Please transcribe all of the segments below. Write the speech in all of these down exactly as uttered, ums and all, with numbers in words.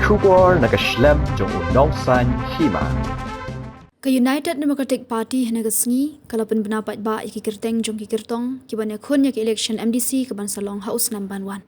Khubor na ka shlem jong u nongsaiñ hima. Ka United Democratic Party hynne ka sngi ka la pynbna paidbah ïa ki kyrteng jong ki kyrtong kiban ïakhun ïa ka election M D C kaban sa long ha u snem ban wan.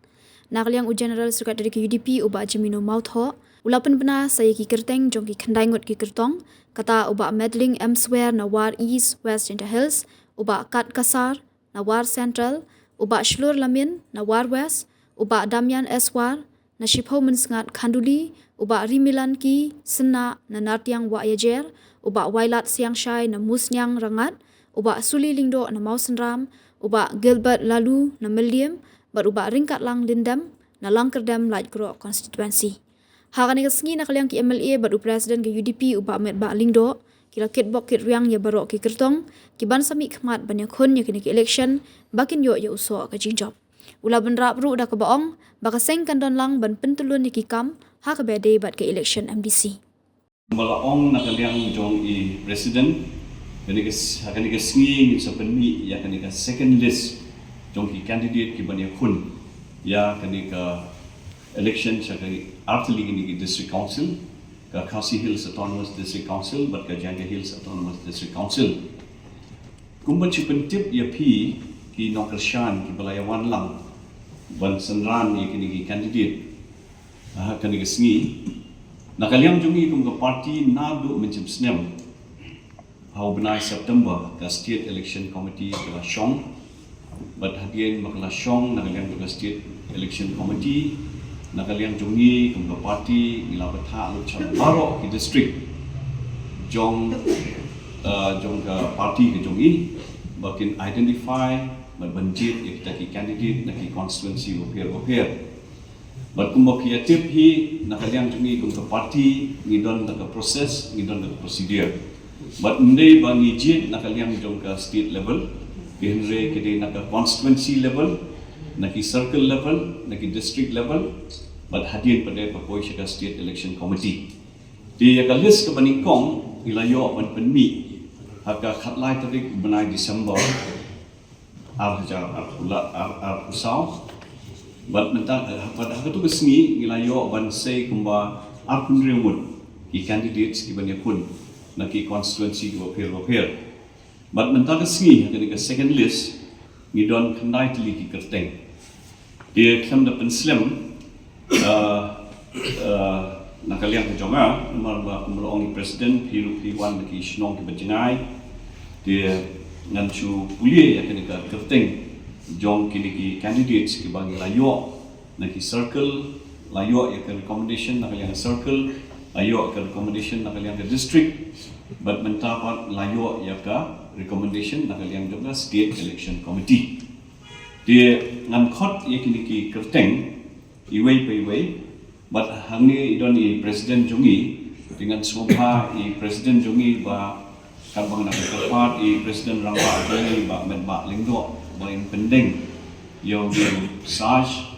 Na ka liang u General Secretary ka U D P u Bah Jemino Mawthoh u la pynbna sa ïa ki kyrteng jong ki khyndai ngut ki kyrtong, kata u Bah Medling M Swer na War East West Jaintia Hills, u Bah Kat Kasar na War Central, u Bah Shlur Lamin na War West, u Bah Damian S War na Shiphew Mynsngat Khanduli, u Bah Rimilan Ki Synna na Nartiang Wahiajer, u Bah Wailadsiangshai na Musniang Rangad, u Bah Suli Lyngdoh na Mawsynram, u Bah Gilbert Laloo na Mylliem bad u Bah Ryngkatlang Lyndem na Langkyrdem Laitkroh Constituency. Ha kane ka sngi na ka liang ki M L A bad u President ka U D P u Bah Metbah Lyngdoh ki la kitbok kitriang ïa baroh ki kyrtong kiban sa mihkhmat ban ïakhun ïa kine ki election ba kin ïoh ïa u soh ka jingjop. U la bynrap ruh da kaba ong ba ka seng kan don lang ban pyntylun ïa ki kam ha kaba ïadei bad ka election M D C. Kumba la ong na ka liang jong i President, kane ka s-, ha kane ka sngi ngin sa pynmih ïa kane ka second list jong ki candidate kiban ïakhun ïa kane ka election sha ka artylli kine ki District Council, ka Khasi Hills Autonomous District Council bad ka Jaintia Hills Autonomous District Council. Kumba shu pyntip ïa phi ki nongkyrshan kiba la ïawan lang ban synran ïa kine ki candidate ha kane ka sngi. Na ka liang jong ngi kum ka party naduh mynshem snem ha u bnai September ka State Election Committee ka la shong. Bad hadien ba ka la shong na ka liang jong ka State Election Committee, na ka liang jong ngi kum ka party ngi la bthah lut sha baroh ki district jong, eh, jong ka party ka jong ngi ba kin identify bad ban jied ïa kita ki candidate na ki constituency bapher bapher. Bad kumba phi ïa tip hi, na ka liang jong ngi kum ka party ngi don da ka process, ngi don da ka procedure. Bad ym dei ba ngi jied na ka liang jong ka state level, hynrei ka dei na ka constituency level, na ki circle level, na ki district level, bad hadien pat dei ba poi sha ka State Election Committee. Te ïa ka list kaba nyngkong ngi la ïoh ban pynmih ha ka khatlai tarik bnai December ar hajar arphew la-, ar, arphew saw. Bad mynta, eh, bad ha katu ka sngi ngi la ïoh ban sei kumba arphew hynriew ngut ki candidates kiban ïakhun na ki constituency kiba pher bapher. Bad mynta ka sngi ha kane ka second list ngi don khyndai tylli ki kyrteng. Te khlem da pynslem, eh, eh, na ka liang ka jong nga, namar ba kumba la ong i President, phi ruh phi wan na ki shnong kiba jngai. Te ngan shu pule ïa kane ka kyrteng jong kine ki candidates kiba ngi la ïoh na ki circle, la ïoh ïa ka recommendation na ka liang ka circle, la ïoh ïa ka recommendation na ka liang ka district, bad mynta pat la ïoh ïa ka recommendation na ka liang jong ka State Election Committee. Te ngan khot ïa kine ki kyrteng iwei pa iwei, bad hangne i don i President jong ngi, te ngan sngewbha i President jong ngi ba katba nga dang kyrpad i President Rangbah jong ngi Bah Metbah Lyngdoh ba in pyndeng ïa u Sarge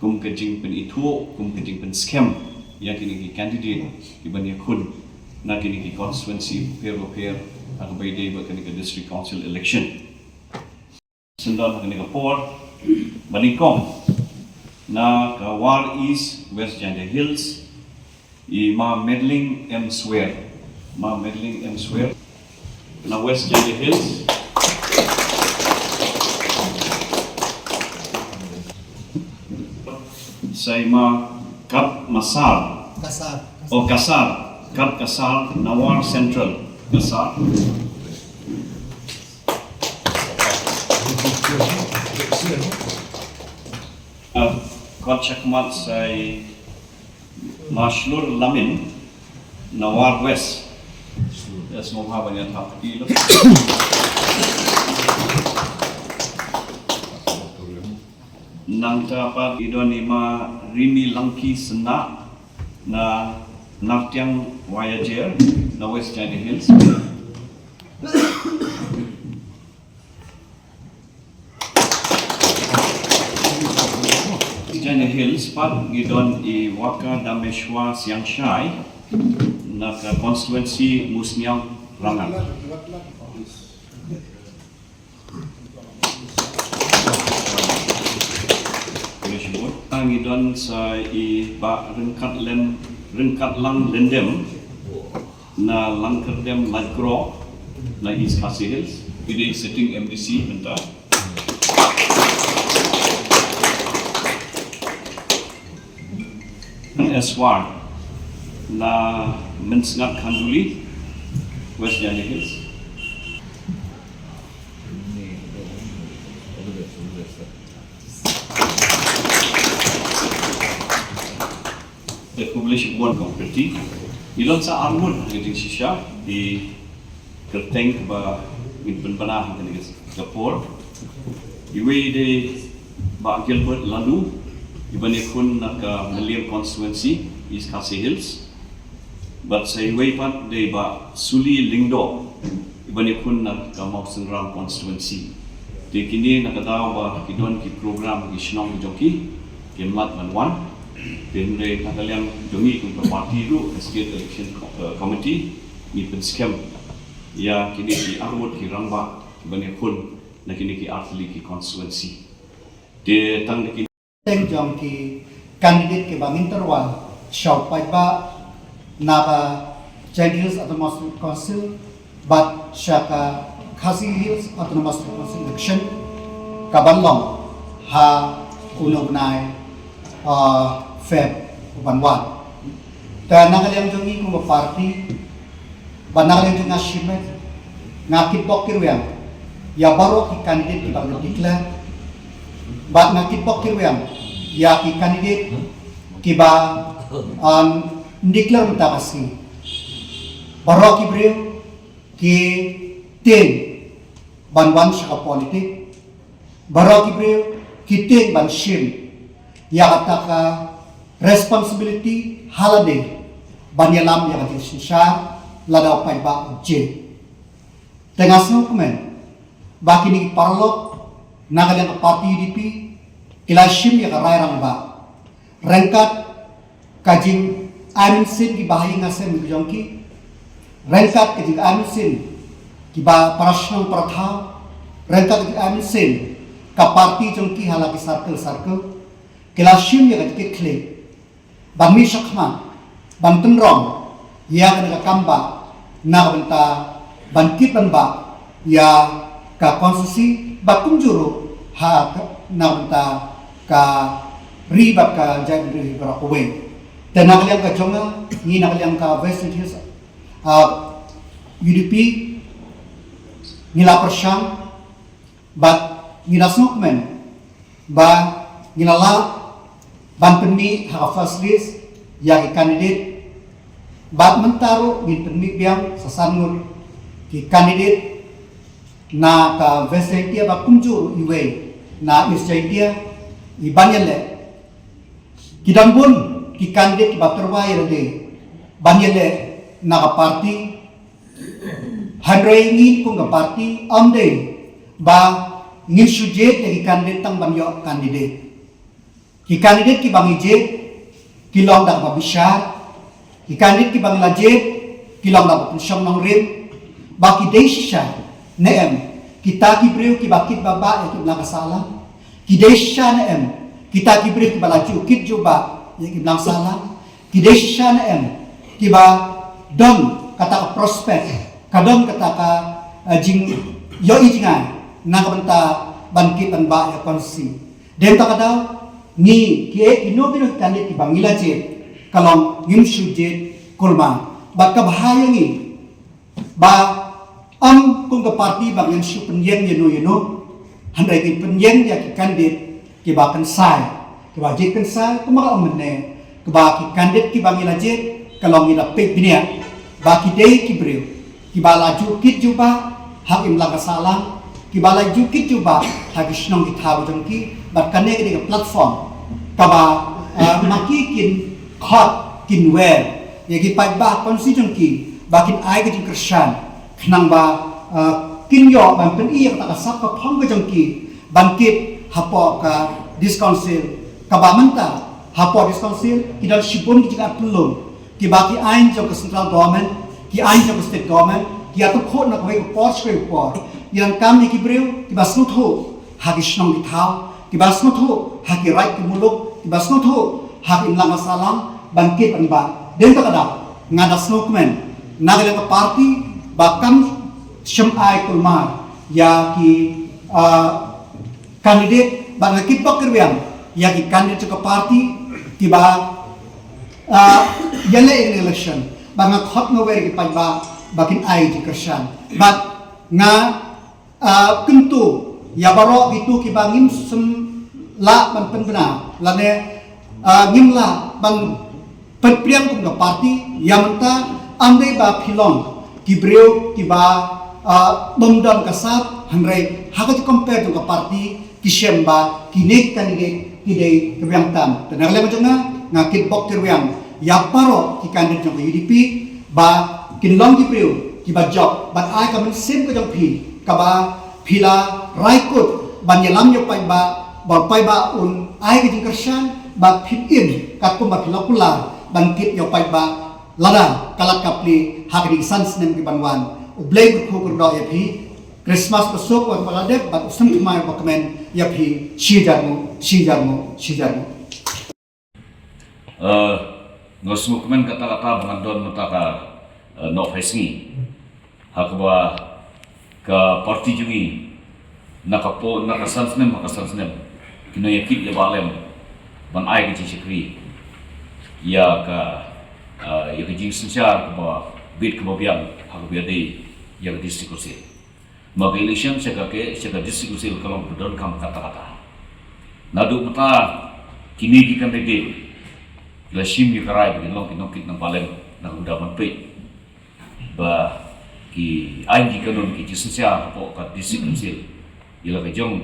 kum ka jingpynithuh, kum ka jingpynskhem ïa kine ki candidate kiban ïakhun na kine ki constituency bapher bapher ha kaba ïadei bad kane ka District Council election. Sngewdon ha kane ka por ba nyngkong na ka War East West Jaintia Hills, i Ma Medling M Swer. Ma Medling M Swer na West Jaintia Hills. Sa i Ma Kat Masar. Kasar. Oh, Kasar. Kat Kasar na War Central. Kasar. Ah, kot shakmat sa i Ma Shlur Lamin na War West. Yes, mo ha banyak hak di lo. Nangta pat i don i Ma Rimi Langki Sena na Nartiang Wahiajer na West Jaintia Hills. Jaintia Hills pat ngi don i Waka Dameshwa Siangshai na ka constituency Musniang Rangad. Ngi don sa i Bah Ryngkat Lem Ryngkat lang Lyndem na Langkyrdem Laitkroh na East Khasi Hills, phi dei sitting M D C mynta. Eswar na Mynsngat Khanduli, West Jaintia Hills. Te khublei shibun kong Priti. Ngi don sa arngut ha ka jingshisha, ki kyrteng ba ngin pynbna ha kane ka por. Iwei de Bah Gilbert Laddu, iba ïakhun na ka Mylliem constituency, East Khasi Hills. Bad sa iwei pat de Bah Suli Lyngdoh, iba ïakhun na ka Mawsynram constituency. Te kine na ka daw ba ki don ki program ki shnong ki jong ki, kim lah ban wan. Te hynrei na ka liang jong ngi kum ka party ruh, ka State Election Co-, eh, Committee, ngi pynskhem ïa kine ki arngut ki rangbah kiba ïakhun na kine ki artylli ki constituency. Te tang da ki teng jong ki candidate kiba ngin tyrwa sha u paidbah na ka Jaintia Hills Autonomous Council bad sha ka Khasi Hills Autonomous Council election kaban long ha une u bnai, ah, Feb uban wan. Te na ka liang jong ngi kum ka party, bad na ka liang jong nga shimet, nga kitbok kitrwiang ïa baroh ki candidate kiba la declare, bad nga kitbok kitrwiang ïa ki candidate kiba, um, declare mynta ka sngi. Baroh ki briew ki tieng ban wan sha ka politik, baroh ki briew ki tieng ban shim ïa kata ka responsibility ha lade ban ïalam ïa ka jingsynshar lada u paidbah u jied. Te nga sngewkmen ba kine ki paralok na ka liang ka party U D P ki la shim ïa ka rai rangbah ryngkat ka jingai mynsiem kiba ha ïing ha sem ki jong ki, ryngkat ka jingai mynsiem kiba para shnong para thaw, ryngkat ka jingai mynsiem ka party jong ki ha la ki circle circle, ki la shim ïa ka jingkitkhlieh ban mih shakhmat, ban pynrong ïa kane ka kam bah na ka bynta ban kit ban bah ïa ka constituency bad kumjuh ruh ha ka, na ka bynta ka ri bad ka jaitbynriew hi baroh kawei. Te na ka liang ka jong nga, ngi na ka liang ka West Jaintia Hills, ah, U D P, ngi la pyrshang bad ngi la sngewkmen ba ngi la lah ban pynmih ha ka first list ïa ki candidate. Bad mynta ruh ngin pynmih biang sa san ngut ki candidate na ka West Jaintia bad kumjuh ruh iwei na East Jaintia, iban ïaleh. Ki don bun ki candidate kiba tyrwa ïa lade ban ïaleh na ka party. Hynrei ngi kum ka party ym dei ba ngin shu jied ïa ki candidate tang ban ïoh candidate. Ki candidate kiba ngi jied ki long da kaba bishar. Ki candidate kiba ngi la jied ki long da kaba pynshong nongrim. Ba ki dei shisha ne em kita ki briew kiba kit ba bah ïa ki imlang ka sahlang? Ki dei shisha ne em kita ki briew kiba la ju kit ju bah ïa ki imlang sahlang? Ki dei shisha ne em kiba don kata ka prospect, ka don kata ka, eh, jingïohi jngai na ka bynta ban kit ban bah ïa ka constituency? Dei mynta ka daw ngi kiei kino kino ki candidate kiba ngi la jied ka long ngim shu jied kulmar. Bad ka bha ïa ngi ba ym kum ka party ba ngin shu pynïeng ïano ïano, hynrei ngin pynïeng ïa ki candidate kiba kynsai, kiba jied kynsai, kumba ka ong mynne, kiba ki candidate kiba ngi la jied ka long ngi la peit bniah ba ki dei ki briew kiba la ju kit ju bah ha ki imlang ka sahlang, kiba la ju kit ju bah ha ki shnong ki thaw jong ki. Bad kane ka dei ka platform kaba, eh, ma ki kin khot kin wer ïa ki paidbah constituency jong ki ba kin ai ka jingkyrshan khnang ba, eh, kin ïoh ban pyni ïa kata ka sap ka phong ka jong ki ban kit hapoh ka District Council. Kaba mynta hapoh District Council ki don shibun ki jingïaid pynlong kiba ki aiñ jong ka central government, ki aiñ jong ka state government ki ïathuh na kawei ka por sha kawei ka por. Ngi donkam ïa ki briew kiba sngewthuh ha ki shnong ki thaw, kiba sngewthuh ha ki raid ki muluk, kiba sngewthuh ha ki imlang ka sahlang, ban kit ban ba. Dei na kata ka daw nga da sngewkmen na ka liang ka party ba kam shym ai kulmar ïa ki, ah, candidate, ba nga kitbok kitrwiang ïa ki candidate jong ka party kiba, ah, ïaleh ïa ka election, ba nga khot nga wer ïa ki paidbah ba kin ai jingkyrshan. Bad nga, ah, kyntu ïa baroh kito kiba ngim shym lah ban pynbna lane, ah, ngim lah ban pynpriang kum ka party. Ïa mynta, ym dei ba phi long ki briew kiba, ah, bym don ka sap, hynrei ha ka jingcompare jong ka party ki shem ba kine ki candidate ki dei kiba biang tam. Te na ka liang jong nga, nga kitbok kitrwiang ïa baroh ki candidate jong ka U D P ba kin long ki briew kiba jop, ban ai ka mynsiem ka jong phi kaba phi la rai kut ban ïalam ïa u paidbah, ba u paidbah un ai ka jingkyrshan, ba phin im katkum ba phi la kular ban kit ïa u paidbah lada ka lad ka plie ha kine ki san snem ki ban wan. U Blei un kyrkhu kyrdoh ïa phi. Christmas basuk wat ba la dep bad u Snem Thymmai ba kmen ïa phi. Shi hajar nguh, shi hajar nguh, shi hajar nguh. Eh, nga sngewkmen kata kata ba ngan don mynta ka, eh, nohphaisngi ha kaba ka party jong ngi na ka por, na ka san snem ha ka san snem ki nang ïa kit ïa ba lem ban ai ka jingshakri ïa ka, eh, ïa ka jingsynshar kaba bit kaba biang ha kaba ïadei ïa ka District Council. Ma ka election sha ka, ka, sha ka District Council ka long kaba donkam kata kata. Naduh mynta kine ki candidate ki la shim ïa ka rai ba kin long ki nongkit nongba lem na ka bynta ban peit ba ki aiñ ki kanun ki jingsynshar hapoh ka District Council ïa la ka jong,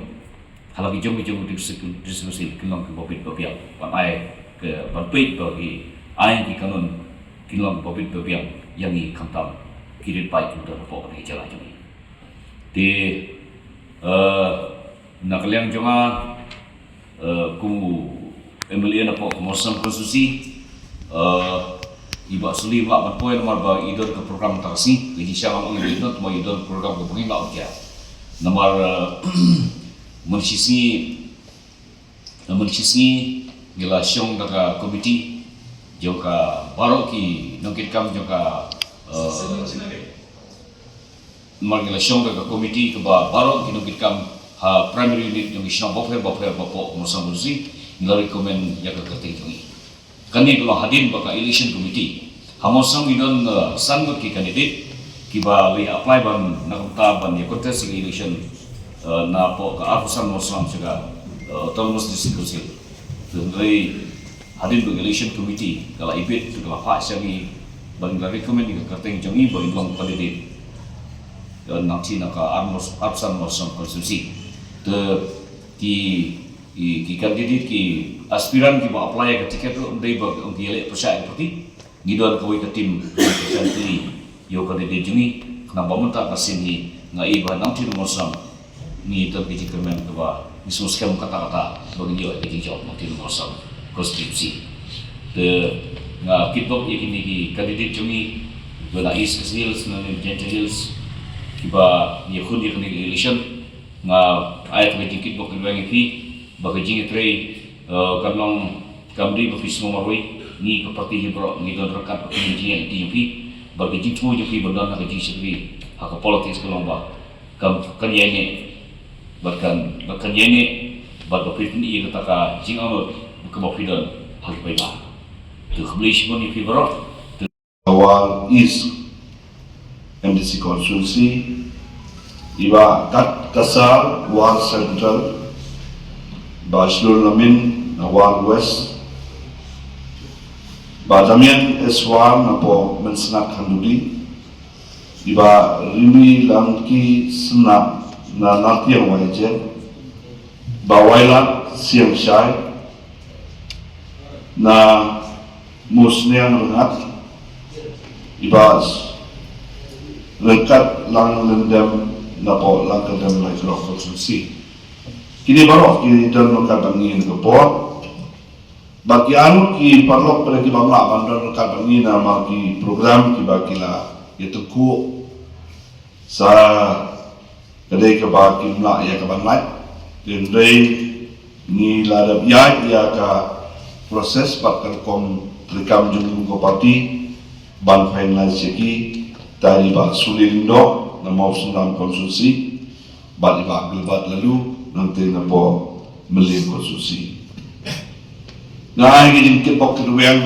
ha la ka jong ka jong ka District, District Council kin long kiba bit ba biang, ban ai ka, ban peit ba ki aiñ ki kanun kin long kiba bit ba biang ïa ngi khamtam ki rit paid kiba don hapoh kane ka jylla jong ngi. Te, eh, na ka liang jong nga, eh, kum u M L A napoh ka Mawsynram constituency, eh, i Bah Suli ba lah ban poi namar ba i don ka program mynta ka sngi, ka jingshisha nga ong i don, tangba i don program kaba ngim lah ban jia. Namar, eh, mynshisngi, eh, mynshisngi ngi la shong da ka committee jong ka baroh ki nongkitkam jong ka, eh, Namar ngi la shong da ka committee kaba baroh ki nongkitkam ha primary unit jong ki shnong bapher bapher ba hapoh Mawsynram constituency, ngi la recommend ïa ka kyrteng jong ngi. Kane ka long hadien ba ka election committee. Ha Mawsynram ngi don, eh, san ngut ki candidate kiba la ïa apply ban na ka bynta ban ïa contest ïa ka election, eh, napoh ka arphew san Mawsynram sha ka, eh, Autonomous District Council. Te hynrei hadien ba ka election committee ka la ibit, te ka la phah sha ngi ba ngin la recommend ïa ka kyrteng jong ngi ba ngin long candidate, eh, nangtei na ka arphew san Mawsynram constituency. Te ki, ki, ki candidate, ki aspirant kiba apply ïa ka ticket ruh ym dei ba ki ong ki ïaleh pyrshah ïa ka party. Ngi don kawei ka team ka shan tylli ïa u candidate jong ngi, khnang ba mynta ka sien hi nga i ba nangtei na Mawsynram ngi don ka jingkyrmen kaba ngi sngewskhem kata kata ba ngin ïoh ïa ka jingjop nangtei na Mawsynram constituency. Te nga kitbok ïa kine ki candidate jong ngi ba na East Khasi Hills, na Jaintia Hills, kiba ngi ïakhun ïa kane ka election. Nga ai ka jingkitbok kyrpang ïa phi ba ka jingïatrei, eh, kan long kam dei ba phi sngew marwei. Ngi ka party hi baroh ngi don ryngkat bad ka jingïaid lynti jong phi bad ka jingthmu jong phi ban don ha ka jingshakri ha ka politics ka long ba kan, kan ïaineh bad kan, bad kan ïaineh bad ba phin pyni ïa kata ka jingangnud kaba phi don ha ki paidbah. Te khublei shibun ïa phi baroh. War East M D C constituency, i Bah Kat Kasar War Central, Bah Shlur Lamin na War West, Bah Damian S War na poh Mynsngat Khanduli, i Bah Rimi Langki Sna na Nartiang Waijeng, Bah Wailat Siang Shai na Musniang Rngat, i Bah Rengkat Lang Lendem na poh Langkadem Laitloh constituency. Kine baroh ki don ryngkat bad ngi na ka por. Bad ki arngut ki paralok pat ki bym lah ban don ryngkat bad ngi namar ki program kiba ki la ïatyngkhuh sa ka dei kaba kim lah ïa ka ban lait. Te hynrei ngi la dep ïaid ïa ka process bad ka rukom treikam jong ka party ban finalize ïa ki, ta i Bah Suli Lyngdoh na Mawsynram constituency, bad i Bah Gilbert Laloo nangtei na Mawmylliem constituency. Nga ai ka jingkitbok kyrwiang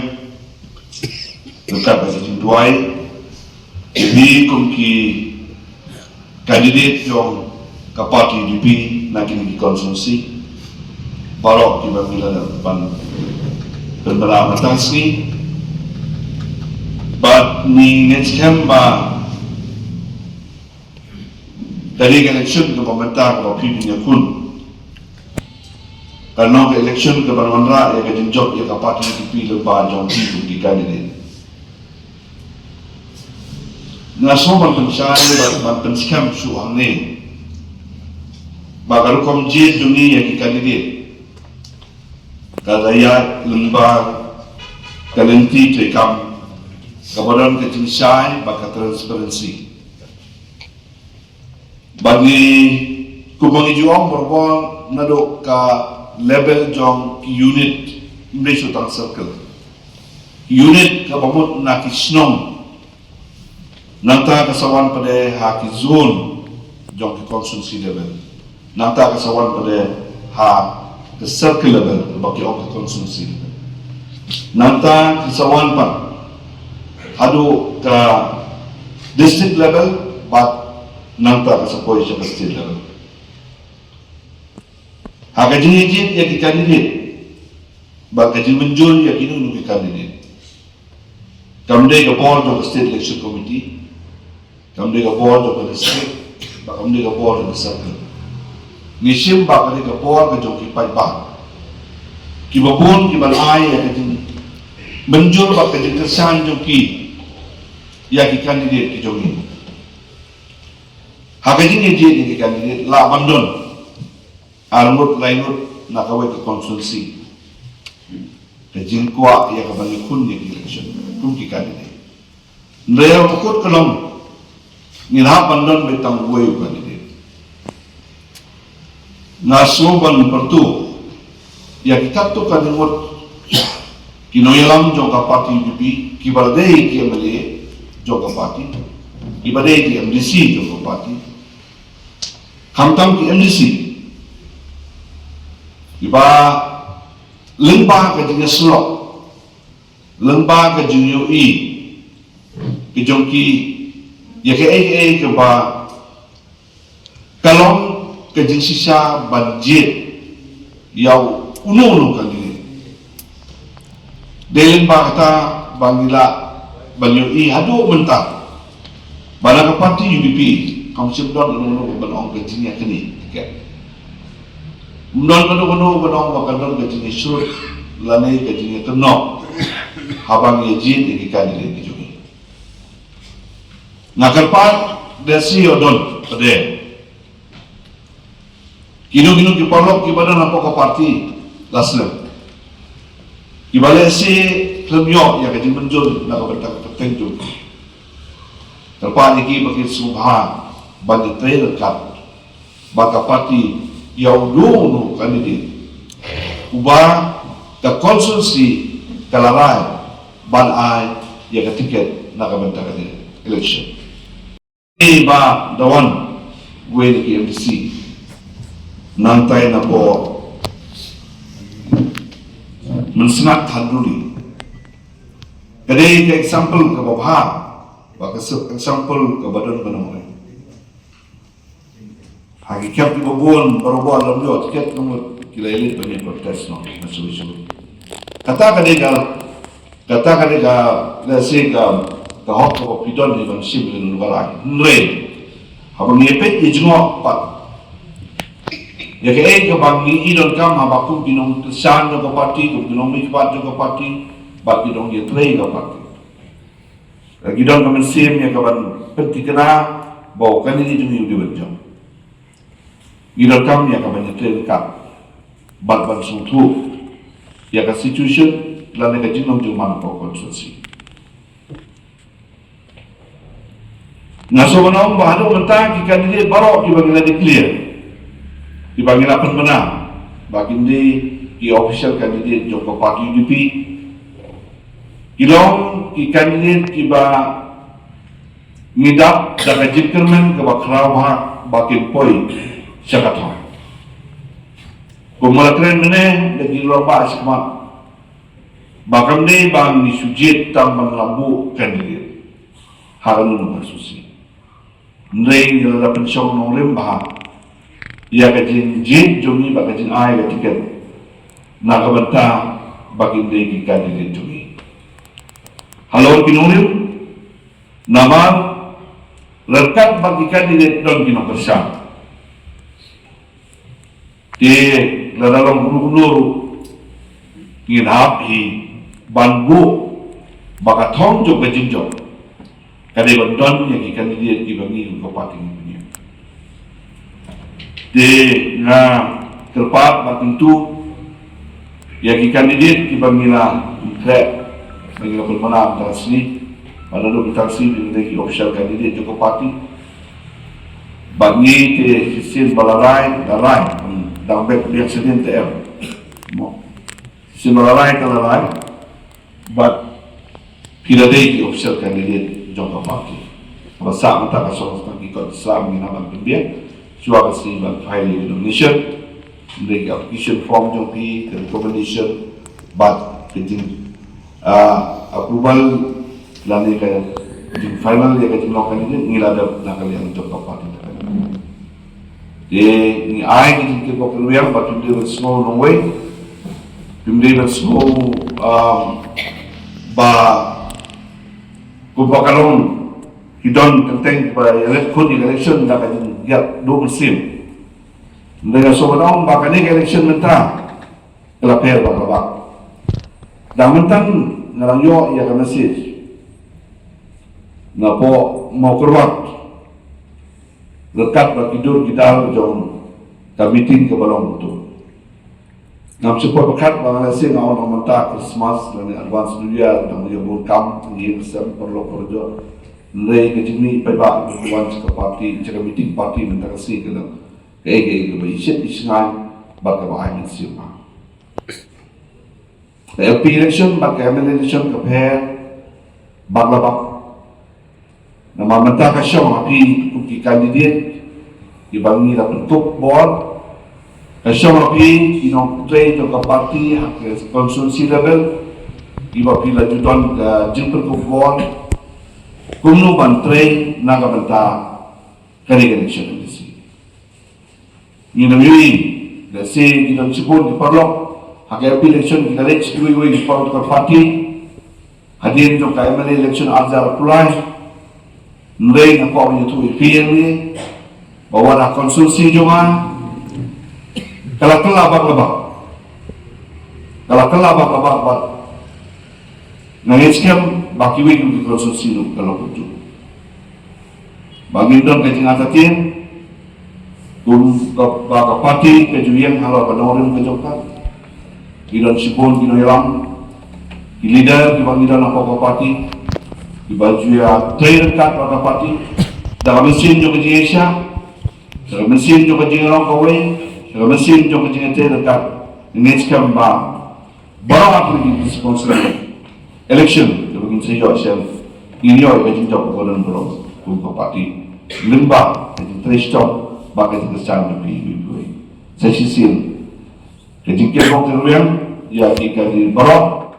ryngkat bad ka jingduwai ïa phi kum ki candidate jong ka party U D P na kine ki constituency baroh kiba ngi la dep ban pynbna mynta ka sngi. Bad ngi ngeit skhem ba ka dei ka election kaba mynta kaba phi phi ïakhun, kan long ka election kaban wanrah ïa ka jingjop ïa ka party U D P lyngba jong phi kum ki candidate. Nga sngew ban pynshai bad ban pynskhem shuh hangne ba ka rukom jied jong ngi ïa ki candidate ka la ïaid lyngba ka lynti treikam kaba don ka jingshai bad ka transparency. Bad ngi, kumba ngi ju ong barabor naduh ka level jong ki unit, ym dei shuh tang circle. Ki unit kaba mut na ki shnong. Nangta ka sa wan pat de ha ki zone jong ki constituency level. Nangta ka sa wan pat de ha ka circle level, ba ki ong ka constituency level. Nangta ka sa wan pat haduh ka district level, bad nangta ka sa poi sha ka state level. Ha ka jingïajied ïa ki candidate bad ka jingmynjur ïa kino kino ki candidate, kam dei ka bor jong ka State Election Committee, kam dei ka bor jong ka district, bad kam dei ka bor jong ka circle. Ngi shim ba ka dei ka bor ka jong ki paidbah kiba bun kiban ai ïa ka jingmynjur bad ka jingkyrshan jong ki ïa ki candidate ki jong ngi. Ha ka jingïajied ïa ki candidate lah ban don ar ngut lai ngut na kawei ka constituency ka jingkwah ïa kaban ïakhun ïa ki election kum ki candidate. Hynrei ha ka kut ka long ngin hap ban don beit tang uwei u candidate. Nga sngew ban pyrtuh ïa ki katto katne ngut ki nongïalam jong ka party U D P, kiba dei ki M L A jong ka party, kiba dei ki M D C jong ka party, khamtam ki M D C kiba lyngba ka jingïasyllok, lyngba ka jingïohi ka jong ki ïa kaei kaei kaba ka long ka jingshisha ban jied ïa uno uno u candidate. Dei lyngba kata ba ngi lah ban ïohi haduh mynta ba na ka party U D P kam shym don uno uno ban ong ka jingïaknieh tiket. Ym don kano kano ban ong ba ka don ka jingïasyrut lane ka jingïakynnoh haba ngi ïajied ïa ki candidate ki jong ngi. Nga kyrpad, lehse ïoh don pat de kino kino ki paralok kiba don hapoh ka party la slem, kiba lehse khlem ïoh ïa ka jingmynjur na ka bynta ka kyrteng jong ki. Kyrpad ïa ki ba kin sngewbha ban ïatrei ryngkat bad ka party ïa uno uno u candidate uba ka constituency ka la rai ban ai ïa ka tiket na ka bynta ka election. Ni ba da wan uwei na ki M D C nangtai na pdeng Mynsngat Khanduli. Ka dei ka example kaba bha, ba ka example kaba don ba nongrim. Ha ki khep kiba bun, barabor lam ïoh tiket, ngut ki la leit ban ïa contest noh na shuwa shuwa. Kata ka dei ka, kata ka dei ka, lehse ka, ka hok kaba phi don ïa ban shim ïa kano kano ka rai. Hynrei haba ngi peit ïa jngoh pat ïa kaei kaba ngi i donkam haba kum ki nongkyrshan jong ka party, kum ki nongmihkhmat jong ka party, bad ki nongïatrei ka party. Ki don ka mynsiem ïa ka ban pynthikna ba u candidate jong ngi u dei ban jop. Ngi donkam ïa ka ban ïatrei ryngkat bad ban sngewthuh ïa ka situation lane ka jinglong jingman ka constituency. Nga sngewbha ban ong ba haduh mynta ki candidate baroh kiba ngi la declare, kiba ngi la pynbna ba kin dei ki official candidate jong ka party U D P, Ki long ki candidate kiba ngi dap da ka jingkyrmen kaba khraw bha ba kin poi sha ka thong. Kumba la kren mynne da ki rangbah shakhmat, ba kam dei ba ngi shu jied tang ban lam buh candidate ha kano kano ka constituency. Hynrei ngi la da pynshong nongrim bha ïa ka jingjied jong ngi bad ka jingai ka tiket na ka bynta ba kin dei ki candidate jong ngi. Halor ki nongrim, namar ryngkat bad ki candidate don ki nongkyrshan. Te lada long kumno kumno ruh, ngin hap hi ban buh ba ka thong jong ka jingjop ka dei ban don ïa ki candidate kiba ngi kum ka party ngi pynïaid. Te nga kyrpad ba kyntu ïa ki candidate kiba ngi la khreh, ba ngi la pynbna mynta ka sngi, ba naduh mynta ka sngi ki dei ki official candidate jong ka party. Bad ngi te shisien ba la rai, la rai, hmm, dang beit biang shisien te em. Mo. Shisien ba la rai te la rai. Bad phi la dei ki official candidate jong ka party. Ba sah mynta ka shong sdang ki kot slam ngi na ban pynbiang. Shuwa ka sngi ban file ïa ki nomination. Dei ki application form jong phi, ki recommendation. Bad ki jing, ah, approval lane ka jing final ïa ka jinglong candidate ngi la dep na ka liang jong ka party. Te ngi ai ka jingkyrkhu kyrwiang ba phim dei ban sngew nongwei, phim dei ban sngew, um, ba kumba ka long ki don kynteng ba ïa leh khun ïa ka election da ka jingïap duh mynsiem. Hynrei nga sngewbha ong ba kane ka election mynta ka la pher bak la bak. Dang mynta nga dang ïoh ïa ka message napoh Mawkyrwat ryngkat bad ki dur ki dar jong ka meeting kaba long tu. Ngam shu poi pyrkhat ba nga la sngewthuh mynta Christmas lane advance New Year dang ïa bun kam ngi sem paralok parajor. Hynrei ka jingmih paidbah ba wan sha ka party, sha ka meeting party mynta ka sngi ka dang kaei kaei kaba ishet isngai bad kaba ai mynsiem. Ka M P election bad ka M L A election ka pher bak la bak. Namar mynta ka shong ha phi kum ki candidate kiba ngi la pynkup bor. Ka shong ha phi ki nongtrei jong ka party ha ka constituency level kiba phi la ju don ka jingpynkup bor. Kumno ban trei na ka bynta kane ka election MDC. Ngi nang ïohi, lehse ngi nang shibun ki paralok ha ka M P election ki la leit sha kiwei kiwei ki political party. Hadien jong ka M L A election ar hajar arphew lai. Hynrei nga kwah ban ïathuh ïa phi ïa ngi ba wat ha constituency jong nga ka la kylla bak la bak. Ka la kylla bak la bak bad nga ngeit skhem ba kiwei kiwei ki constituency ruh ka long kumjuh. Ba ngin don ka jingartatien kum ka, ba ka party ka ju ïeng halor ka nongrim ka jong ka. Ki don shibun ki nongïalam, ki leader kiba ngi don hapoh ka party kiba ju ïatrei ryngkat bad ka party da ka mynsiem jong ka jingïaishah, da ka mynsiem jong ka jinglong kawei, da ka mynsiem jong ka jingïatrei ryngkat. Ngeit skhem ba baroh artylli ki sponsor election kaba ngin sa ïoh shen, ngin ïoh ka jingjop kaba don baroh kum ka party. Lyngba ka jingtrei shitom bad ka jingkyrshan jong phi iwei pa iwei. Sa shisien ka jingkyrkhu kyrwiang ïa ki candidate baroh